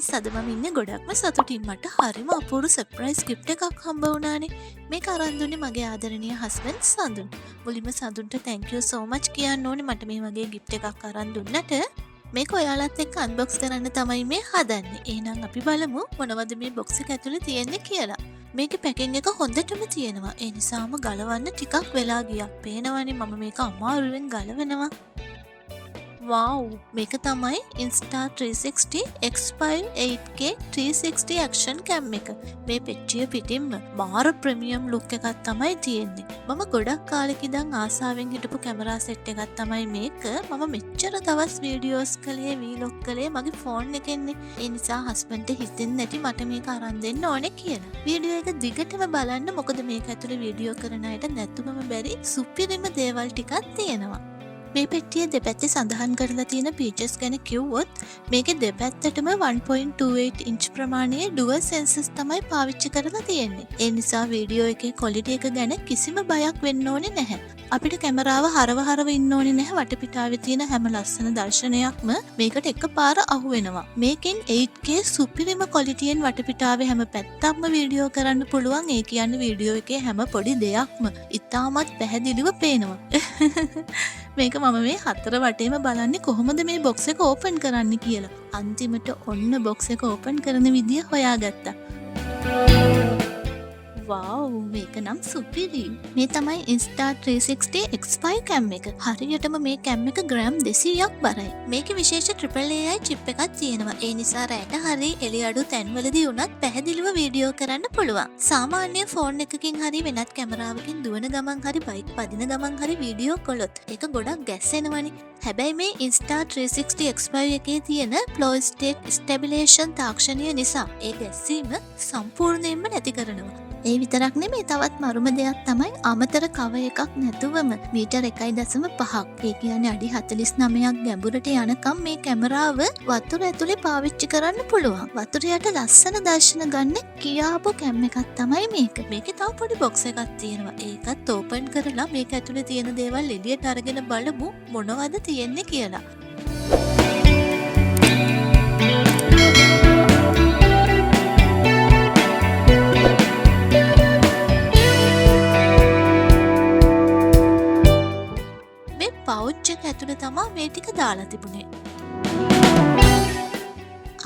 Guys, අද මම ඉන්නේ ගොඩක්ම සතුටින්. මට හරිම අපූර්ව සර්ප්‍රයිස් ගිෆ්ට් එකක් හම්බ වුණානේ. මේක අරන් දුන්නේ මගේ ආදරණීය හස්බන්ඩ් සඳුන්. මුලින්ම සඳුන්ට thank you so much කියන්න ඕනේ මට මේ වගේ ගිෆ්ට් එකක් අරන් දුන්නට. මේක ඔයාලත් එක්ක අන්බොක්ස් කරන්න තමයි මේ හදන්නේ. එහෙනම් අපි බලමු මොනවද මේ බොක්ස් එක ඇතුලේ තියෙන්නේ කියලා. මේකේ පැකින් එක හොඳටම තියෙනවා. ඒ නිසාම ගලවන්න ටිකක් වෙලා ගියා. පේනවනේ මම මේක අමාරුවෙන් ගලවනවා. වව්, මේක තමයි Insta360 X5 8K 360 action cam එක. මේ පෙට්ටිය පිටින්ම මාර ප්‍රීමියම් ලුක් එකක් තමයි තියෙන්නේ. මම ගොඩක් කාලෙක ඉඳන් ආසාවෙන් හිටපු කැමරා සෙට් එකක් තමයි මේක. මම මෙච්චර දවස් වීඩියෝස් කළේ, වීලොග් කළේ මගේ ෆෝන් එකෙන්නේ. ඒ නිසා හස්බන්ඩ්ට හිතෙන්නේ නැති මට මේක අරන් දෙන්න ඕනේ කියලා. වීඩියෝ එක දිගටම බලන්න, මොකද මේක ඇතුලේ වීඩියෝ කරන අයට නැතුවම බැරි සුපිරිම දේවල් ටිකක් තියෙනවා. මේ පෙට්ටිය දෙපැත්තේ සඳහන් කරලා තියෙන ෆීචර්ස් ගැන කිව්වොත්, මේකේ දෙපැත්තටම 1.28 ඉන්ච් ප්‍රමාණයේ ඩුවල් සෙන්සර්ස් තමයි පාවිච්චි කරලා තියෙන්නේ. ඒ නිසා වීඩියෝ එකේ ක්වොලිටි එක ගැන කිසිම බයක් වෙන්න ඕනේ නැහැ. අපිට කැමරාව හරව හරව ඉන්න ඕනේ නැහැ. වටපිටාවේ තියෙන හැම ලස්සන දර්ශනයක්ම මේකට එකපාර අහු වෙනවා. මේකෙන් 8K සුපිරිම ක්වොලිටියෙන් වටපිටාවේ හැම පැත්තක්ම වීඩියෝ කරන්න පුළුවන්. ඒ කියන්නේ වීඩියෝ එකේ හැම පොඩි දෙයක්ම ඉතාමත් පැහැදිලිව පේනවා. මේක මම මේ හතර වටේම බලන්නේ කොහොමද මේ බොක්ස් එක ඕපන් කරන්න කියලා. අන්තිමට ඔන්න බොක්ස් එක ඕපන් කරන විදිය හොයාගත්තා. වව්, මේක නම් සුපිරි. මේ තමයි Insta360 X5 cam එක. හරියටම මේ කැම් එක ග්‍රෑම් 200ක් බරයි. මේකේ විශේෂ ට්‍රිපල් AI chip එකක් තියෙනවා. ඒ නිසා රැට හරි එළි අඩු තැන්වලදී වුණත් පැහැදිලිව වීඩියෝ කරන්න පුළුවන්. සාමාන්‍ය ෆෝන් එකකින් හරි වෙනත් කැමරාවකින් දුවන ගමන් හරි බයික් පදින ගමන් හරි වීඩියෝ කළොත් ඒක ගොඩක් ගැස්සෙනවනේ. හැබැයි මේ Insta360 X5 එකේ තියෙන ෆ්ලෝ ස්ටේට් ස්ටැබිලේෂන් තාක්ෂණය නිසා ඒ ගැස්සීම සම්පූර්ණයෙන්ම නැති කරනවා. ඒ විතරක් නෙමේ, තවත් මරුම දෙයක් තමයි අමතර කවර් එකක් නැතුවම මීටර් 1.5ක්, ඒ කියන්නේ අඩි 49ක් ගැඹුරට යනකම් මේ කැමරාව වතුර ඇතුලේ පාවිච්චි කරන්න පුළුවන්. වතුර යට ලස්සන දර්ශන ගන්න කියාපු කැම් එකක් තමයි මේක. මේකේ තව පොඩි බොක්ස් එකක් තියෙනවා. ඒකත් ඕපන් කරලා මේක ඇතුලේ තියෙන දේවල් එළියට අරගෙන බලමු මොනවද තියෙන්නේ කියලා. මේ පවුච් එක ඇතුලේ තමා මේ ටික දාලා තිබුණේ.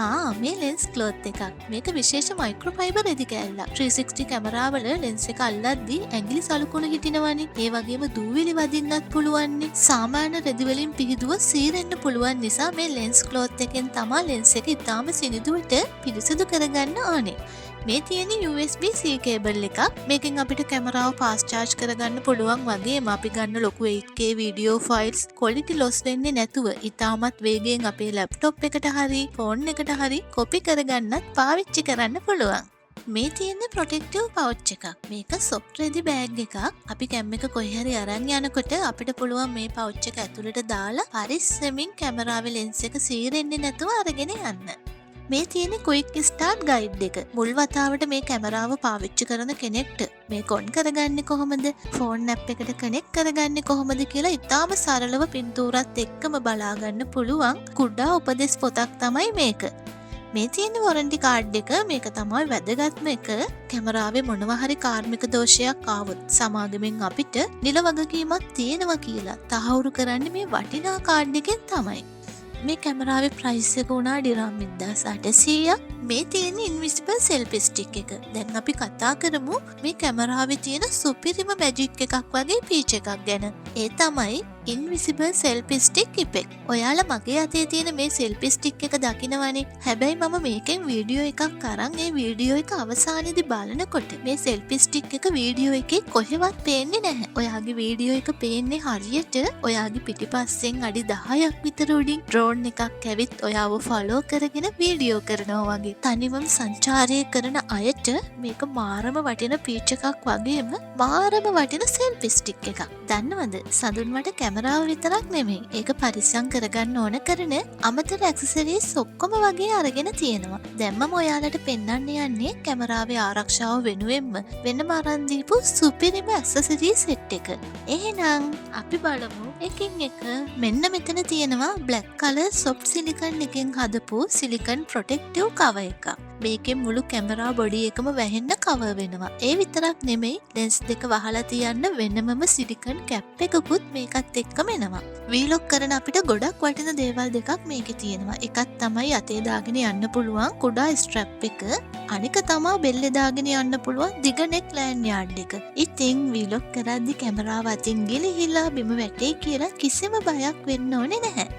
ආ, මේ ලෙන්ස් ක්ලොත් එකක්. මේක විශේෂ මයික්‍රෝෆයිබර් රෙදි කෑල්ලක්. 360 කැමරාවල ලෙන්ස් එක අල්ලද්දි ඇඟිලි සලකුණු හිටිනවනේ. ඒ වගේම දූවිලි වදින්නත් පුළුවන්නේ. සාමාන්‍ය රෙදි වලින් පිහිදුවොත් සීරෙන්න පුළුවන් නිසා මේ ලෙන්ස් ක්ලොත් එකෙන් තමා ලෙන්ස් එක ඉතාම සිනිඳුවට පිරිසිදු කරගන්න ඕනේ. මේ තියෙන USB-C cable එකක්. මේකෙන් අපිට කැමරාව ෆාස්ට් චාර්ජ් කරගන්න පුළුවන් වගේම අපි ගන්න ලොකු 8K video files quality Los වෙන්නේ නැතුව ඉතාමත් වේගයෙන් අපේ ලැප්ටොප් එකට හරි ෆෝන් එකට හරි කොපි කරගන්නත් පාවිච්චි කරන්න පුළුවන්. මේ තියෙන්නේ ප්‍රොටෙක්ටිව් පවුච් එකක්. මේක සොෆ්ට් රෙදි බෑග් එකක්. අපි කැම් එක කොහේ හරි අරන් යනකොට අපිට පුළුවන් මේ පවුච් එක ඇතුළට දාලා පරිස්සමින් කැමරාවේ ලෙන්ස් එක සීරෙන්නේ නැතුව අරගෙන යන්න. මේ තියෙන කුයික් ස්ටාර්ට් ගයිඩ් එක. මුල් වතාවට මේ කැමරාව පාවිච්චි කරන කෙනෙක්ට මේක ඔන් කරගන්නේ කොහොමද, ෆෝන් ඇප් එකට කනෙක්ට් කරගන්නේ කොහොමද කියලා ඉතාම සරලව පින්තූරත් එක්කම බලාගන්න පුළුවන් කුඩා උපදෙස් පොතක් තමයි මේක. මේ තියෙන වොරන්ටි කාඩ් එක. මේක තමයි වැදගත්ම එක. කැමරාවේ මොනවා හරි කාර්මික දෝෂයක් ආවොත් සමාගමෙන් අපිට නිල වගකීමක් තියෙනවා කියලා තහවුරු කරන්නේ මේ වටිනා කාඩ් එකෙන් තමයි. මේ කැමරාවේ ප්‍රයිස් එක වුණා ඩිරාම් 1800ක්. මේ තියෙන ඉන්විසිබල් සෙල්ෆි ස්ටික් එක. දැන් අපි කතා කරමු මේ කැමරාවේ තියෙන සුපිරිම මැජික් එකක් වගේ ෆීචර් එකක් ගැන. ඒ තමයි ඉන්විසිබල් සෙල්ෆි ස්ටික් ඉෆෙක්ට්. ඔයාලා මගේ අතේ තියෙන මේ සෙල්ෆි ස්ටික් එක දකිනවනේ. හැබැයි මම මේකෙන් වීඩියෝ එකක් අරන් ඒ වීඩියෝ එක අවසානයේදී බලනකොට මේ සෙල්ෆි ස්ටික් එක වීඩියෝ එකේ කොහෙවත් පේන්නේ නැහැ. ඔයාගේ වීඩියෝ එක පේන්නේ හරියට ඔයාගේ පිටිපස්සෙන් අඩි 10ක් විතර උඩින් ඩ්‍රෝන් එකක් ඇවිත් ඔයාව ෆලෝ කරගෙන වීඩියෝ කරනවා වගේ. තනිවම සංචාරය කරන අයට මේක මාරම වටින ෆීචර් එකක් වගේම මාරම වටින සෙල්ෆි ස්ටික් එකක්. දන්නවද, සඳුන් මට කැමරාව විතරක් නෙමෙයි. ඒක පරිස්සම් කරගන්න ඕන කරන අමතර ඇක්සසරීස් ඔක්කොම වගේ අරගෙන තියෙනවා. දැන් මම ඔයාලට පෙන්වන්න යන්නේ කැමරාවේ ආරක්ෂාව වෙනුවෙන්ම වෙනම අරන් දීපු සුපිරිම ඇක්සසරී සෙට් එක. එහෙනම් අපි බලමු එකින් එක. මෙන්න මෙතන තියෙනවා බ්ලැක් කලර් සොෆ්ට් සිලිකන් එකෙන් හදපු සිලිකන් ප්‍රොටෙක්ටිව් කවර් එකක්. මේකෙන් මුළු කැමරා බොඩි එකම වැහෙන්න කවර් වෙනවා. ඒ විතරක් නෙමෙයි, ලෙන්ස් දෙක වහලා තියන්න වෙනමම සිලිකන් කැප් එකකුත් මේකත් එක්කම එනවා. වීලොග් කරන අපිට ගොඩක් වටින දේවල් දෙකක් මේකේ තියෙනවා. එකක් තමයි අතේ දාගෙන යන්න පුළුවන් කුඩා ස්ට්‍රැප් එක. අනික තමා බෙල්ලේ දාගෙන යන්න පුළුවන් දිග නෙක් ලෑන්යාඩ් එක. ඉතින් වීලොග් කරද්දි කැමරාව අතින් ගිලිහිලා බිම වැටේ කියලා කිසිම බයක් වෙන්න ඕනේ නැහැ.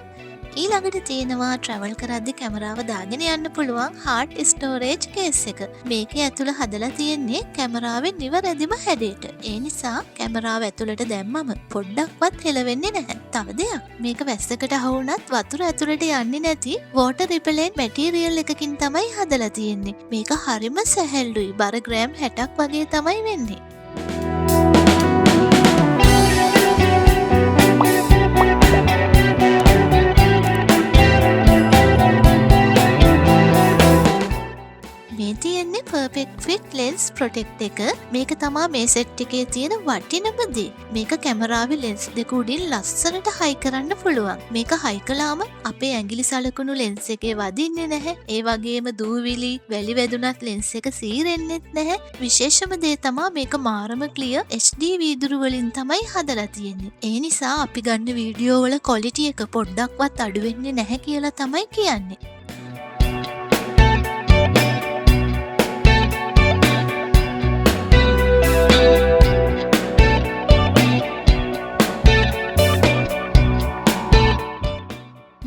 ඊළඟට තියෙනවා ට්‍රැවල් කරද්දි කැමරාව දාගෙන යන්න පුළුවන් හાર્ඩ් ස්ටෝරේජ් කේස් එක. මේකේ ඇතුළ හදලා තියෙන්නේ කැමරාවේ නිවැරදිම හැඩයට. ඒ නිසා කැමරාව ඇතුළට දැම්මම පොඩ්ඩක්වත් හෙලවෙන්නේ නැහැ. තව දෙයක්, මේක වැස්සකට අහු වුණත් වතුර ඇතුළට යන්නේ නැති වෝටර් රිපෙලන්ට් මැටීරියල් එකකින් තමයි හදලා තියෙන්නේ. මේක හරිම සැහැල්ලුයි. බර ග්‍රෑම් 60ක් වගේ තමයි වෙන්නේ. මේ තියෙන්නේ පර්ෆෙක්ට් ෆිට් ලෙන්ස් ප්‍රොටෙක්ට් එක. මේක තමා මේ සෙට් එකේ තියෙන වටිනම දේ. මේක කැමරාවේ ලෙන්ස් දෙක උඩින් ලස්සනට හයි කරන්න පුළුවන්. මේක හයි කළාම අපේ ඇඟිලි සලකුණු ලෙන්ස් එකේ වදින්නේ නැහැ. ඒ වගේම දූවිලි, වැලි වැදුනත් ලෙන්ස් එක සීරෙන්නෙත් නැහැ. විශේෂම දේ තමා මේක මාරම ක්ලියර් HD වීදුරු වලින් තමයි හදලා තියෙන්නේ. ඒ නිසා අපි ගන්න වීඩියෝ වල ක්වොලිටි එක පොඩ්ඩක්වත් අඩු වෙන්නේ නැහැ කියලා තමයි කියන්නේ.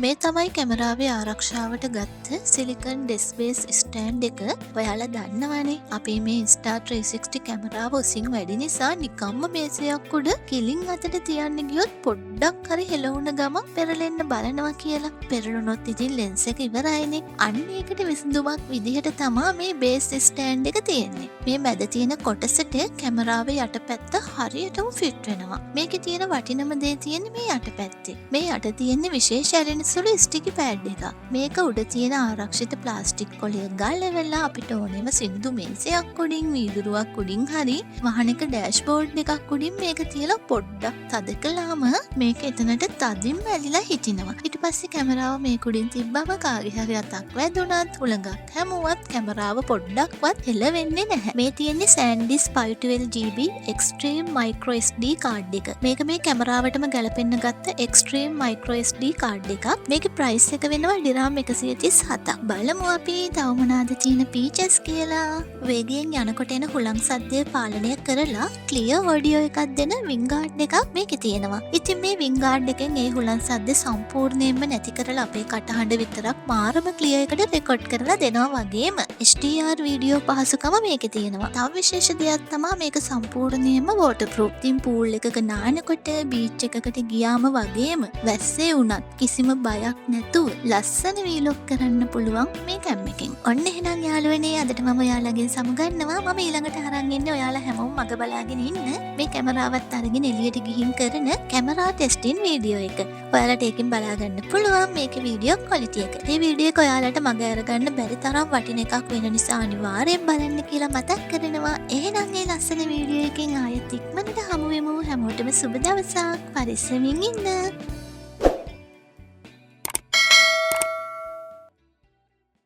මේ තමයි කැමරාවේ ආරක්ෂාවට ගත්ත සිලිකන් ඩෙස්ක් බේස් ස්ටෑන්ඩ් එක. ඔයාලා දන්නවනේ අපේ මේ Insta 360 කැමරාව උසින් වැඩි නිසා නිකම්ම මේසයක් උඩ කිලින් අතට තියන්න ගියොත් පොඩ්ඩක් හරි හෙලවුණ ගමන් පෙරලෙන්න බලනවා කියලා. පෙරළුනොත් ඉතින් ලෙන්ස් එක ඉවරයිනේ. අන්න ඒකට විසඳුමක් විදිහට තමා මේ බේස් ස්ටෑන්ඩ් එක තියෙන්නේ. මේ මැද තියෙන කොටසට කැමරාවේ යටපැත්ත හරියටම ෆිට් වෙනවා. මේකේ තියෙන වටිනම දේ තියෙන්නේ මේ යටපැත්තේ. මේ යට තියෙන්නේ විශේෂ ඇලෙන සුළු ස්ටිකි පෑඩ් එකක්. මේක උඩ තියෙන ආරක්ෂිත ප්ලාස්ටික් කොලය ගලවලා අපිට ඕනෙම සිනිඳු මේසයක් උඩින්, වීදුරුවක් උඩින් හරි වාහනයක ඩෑෂ්බෝඩ් එකක් උඩින් මේක තියලා පොඩ්ඩක් තද කළාම මේක එතනට තදින්ම ඇලිලා හිටිනවා. ඊට පස්සේ කැමරාව මේක උඩින් තිබ්බම කාගේ හරි අතක් වැදුනත්, හුළඟක් හැමුවත් කැමරාව පොඩ්ඩක්වත් හෙලවෙන්නේ නැහැ. මේ තියෙන්නේ SanDisk 512 GB Extreme Micro SD card එක. මේක මේ කැමරාවටම ගැලපෙන්න ගත්ත Extreme Micro SD card එකක්. මේකේ ප්‍රයිස් එක වෙනවා ඩිරාම් 137ක්. බලමු අපි තව මොනවාද තියෙන ෆීචර්ස් කියලා. වේගයෙන් යනකොට එන හුළං සද්දය පාලනය කරලා ක්ලියර් ඔඩියෝ එකක් දෙන වින්ඩ් ගාඩ් එකක් මේකේ තියෙනවා. ඉතින් මේ වින්ඩ් ගාඩ් එකෙන් ඒ හුළං සද්ද සම්පූර්ණයෙන්ම නැති කරලා අපේ කටහඬ විතරක් මාරම ක්ලියර් එකට රෙකෝඩ් කරලා දෙනවා වගේම HDR video පහසුකම මේකේ තියෙනවා. තව විශේෂ දෙයක් තමා මේක සම්පූර්ණයෙන්ම වෝටර්ප්‍රූෆ්. ඉතින් පූල් එකක නානකොට, බීච් එකකට ගියාම වගේම වැස්සේ වුණත් කිසිම බයක් නැතුව ලස්සන වීලොග් කරන්න පුළුවන් මේ කැම් එකෙන්. ඔන්න එහෙනම් යාළුවනේ, අදට මම ඔයාලගෙන් සමුගන්නවා. මම ඊළඟට අරන් එන්නේ ඔයාලා හැමෝම මග බලාගෙන ඉන්න මේ කැමරාවත් අරගෙන එළියට ගිහින් කරන කැමරා ටෙස්ටින් වීඩියෝ එක. ඔයාලට ඒකෙන් බලා ගන්න පුළුවන් මේකේ වීඩියෝ ක්වොලිටි එක. මේ වීඩියෝ එක ඔයාලට මග අරගන්න බැරි තරම් වටින එකක් වෙන නිසා අනිවාර්යෙන් බලන්න කියලා මතක් කරනවා. එහෙනම් ඒ ලස්සන වීඩියෝ එකෙන් ආයෙත් ඉක්මනට හමු වෙමු. හැමෝටම සුබ දවසක්. පරිස්සමින් ඉන්න.